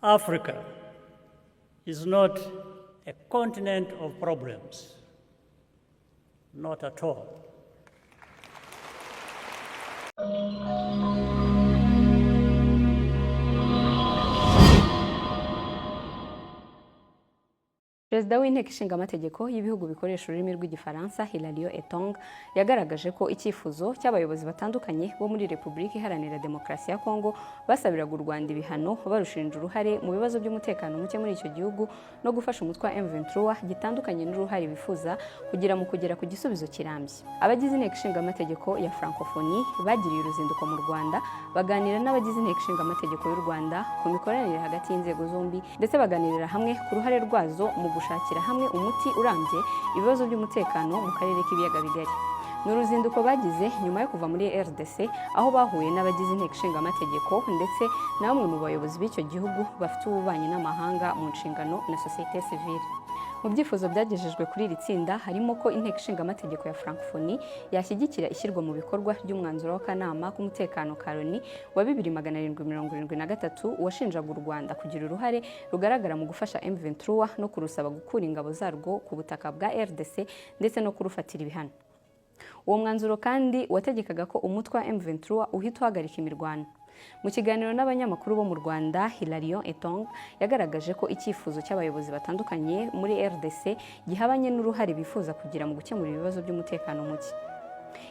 Africa is not a continent of problems, not at all. Perezida w'Inteko Ishinga Amategeko y'ibihugu bikoresha ururimi rw'Igifaransa, Hilario Etong, yagaragaje ko icyifuzo cy'abayobozi batandukanye bo muri Repubulika Iharanira Demokarasi ya Kongo basabiraga u Rwanda ibihano barushinja uruhare mu bibazo by'umutekano muke muri icyo gihugu no gufasha umutwe wa M23 gitandukanye n'uruhare bifuza kugira mu kugera ku gisubizo kirambye. Abagize Inteko Ishinga Amategeko ya Francophonie bagiriye uruzinduko mu Rwanda, baganira n'abagize Inteko Ishinga Amategeko y'u Rwanda ku mikoranire hagati y'inzego zombi, ndetse baganirira hamwe ku ruhare rwazo mu gushakira hamwe umuti urambye ibibazo by'umutekano mu karere k'Ibiyaga Bigari. Ni uruzinduko bagize nyuma yo kuva muri RDC, aho bahuye n'abagize Inteko Ishinga Amategeko ndetse na bamwe mu bayobozi b'icyo gihugu bafite ububanyi n'amahanga mu nshingano na sosiyete sivile. Mu byifuzo byagejejwe kuri iri tsinda harimo ko Inteko Ishinga Amategeko ya Francophonie yashyigikira ishyirwa mu bikorwa ry'umwanzuro w'akanama k'umutekano ka Loni wa 2773 washinjaga u Rwanda kugira uruhare rugaragara mu gufasha M23 no kurusaba gukura ingabo zarwo ku butaka bwa RDC ndetse no kurufatira ibihano. Uwo mwanzuro kandi wategekaga ko umutwe wa M23 uhita uhagarika imirwano. Mu kiganiro n'abanyamakuru bo mu Rwanda, Hilarion Etong yagaragaje ko icyifuzo cy'abayobozi batandukanye muri RDC gihabanye n'uruhare bifuza kugira mu gukemura ibibazo by'umutekano muke.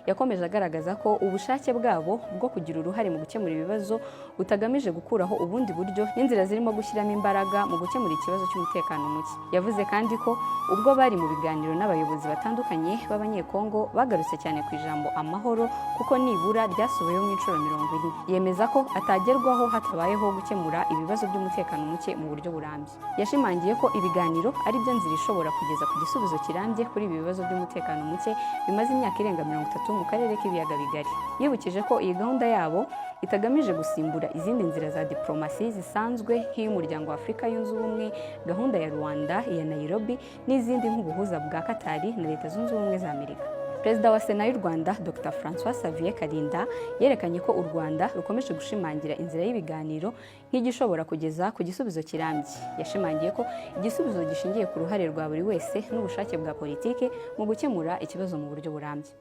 Yakomeje agaragaza ko ubushake bwabo bwo kugira uruhare mu gukemura ibibazo butagamije gukuraho ubundi buryo n'inzira zirimo gushyiramo imbaraga mu gukemura ikibazo cy'umutekano muke. Yavuze kandi ko ubwo bari mu biganiro n'abayobozi batandukanye b'Abanyekongo bagarutse cyane ku ijambo amahoro, kuko nibura ryasubiwemo inshuro 40. Yemeza ko atagerwaho hatabayeho gukemura ibibazo by'umutekano muke mu buryo burambye. Yashimangiye ko ibiganiro ari byo nzira ishobora kugeza ku gisubizo kirambye kuri ibi bibazo by'umutekano muke bimaze imyaka irenga 30 mu karere k'Ibiyaga Bigari. Yibukije ko iyi gahunda yabo itagamije gusimbura izindi nzira za diplomasi zisanzwe nk'iy'Umuryango wa Afurika Yunze Ubumwe, gahunda ya Rwanda, iya Nairobi n'izindi nk'ubuhuza bwa Katari na Leta Zunze Ubumwe za Amerika. Perezida wa Sena y'u Rwanda, Dr François Xavier Kalinda, yerekanye ko u Rwanda rukomeje gushimangira inzira y'ibiganiro nk'igishobora kugeza ku gisubizo kirambye. Yashimangiye ko igisubizo gishingiye ku ruhare rwa buri wese n'ubushake bwa politiki mu gukemura ikibazo mu buryo burambye.